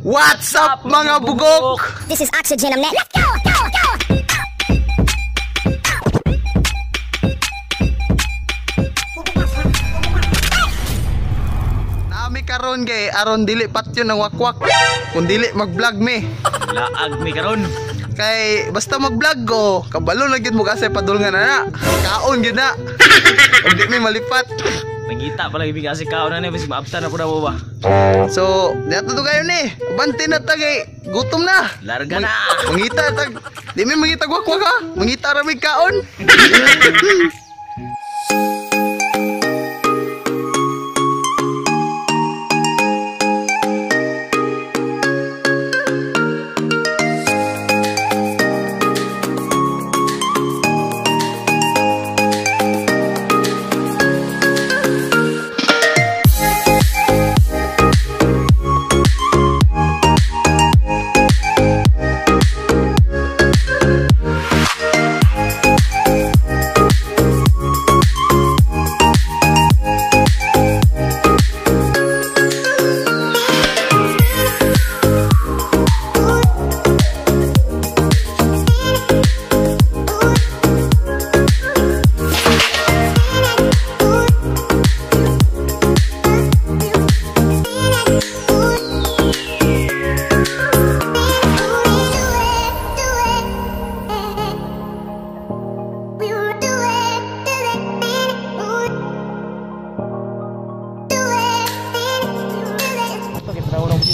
What's up, mga bugok? This is Oxygen. I'm next. Let's go, go, go! Nami karon kay aron dili patyon ng wakwak. Kung dili mag-vlog mi. Laag mi karon. Kay basta mag-vlog ko, kabalo na gyud mo kasi padulngan na na. Kaon gyud na. Ug di mi malipat. Nangita pala ibig kasi kaon na ni bisag maabtan na pud mo ba. So, diato to kayo ni. Bante na ta kay gutom na. Larga na. Mangita tag di mi mangita wakwak ha. Mangita ra mig kaon.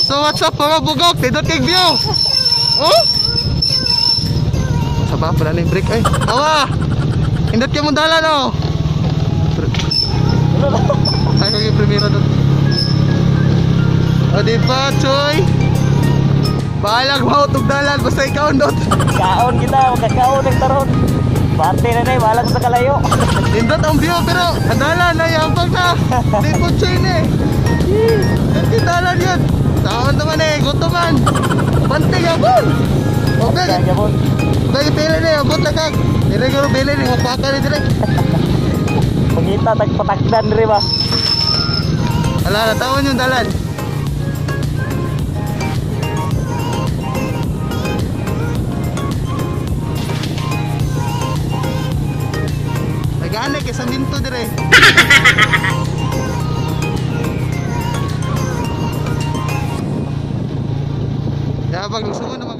So what's up, mga bugok? Nindot kay view. Oh? Sa ba pala na yung break ay. Awa. Indot kay mong dalan oh. Ay kay primero dot. O di ba, Choy? Bahalag mo tug dalan basta ikaw ndot. Kaon kita, magkakaon ng taron. Bate na nay, bahalag sa kalayo. Nindot ang view pero ang dalan ay ambag na. Di po chain eh. Nindot yung dalan yun. Taon naman eh, gutom man. Bante gabon. Okay. Gabon. Bagi pili ni, abot na kag. Dire guro pili ni, mapaka ni dire. Pangita tag patakdan diri ba. Ala, natawan yung dalan. Nagana kay sa minto dire. Ya pag gusto mo na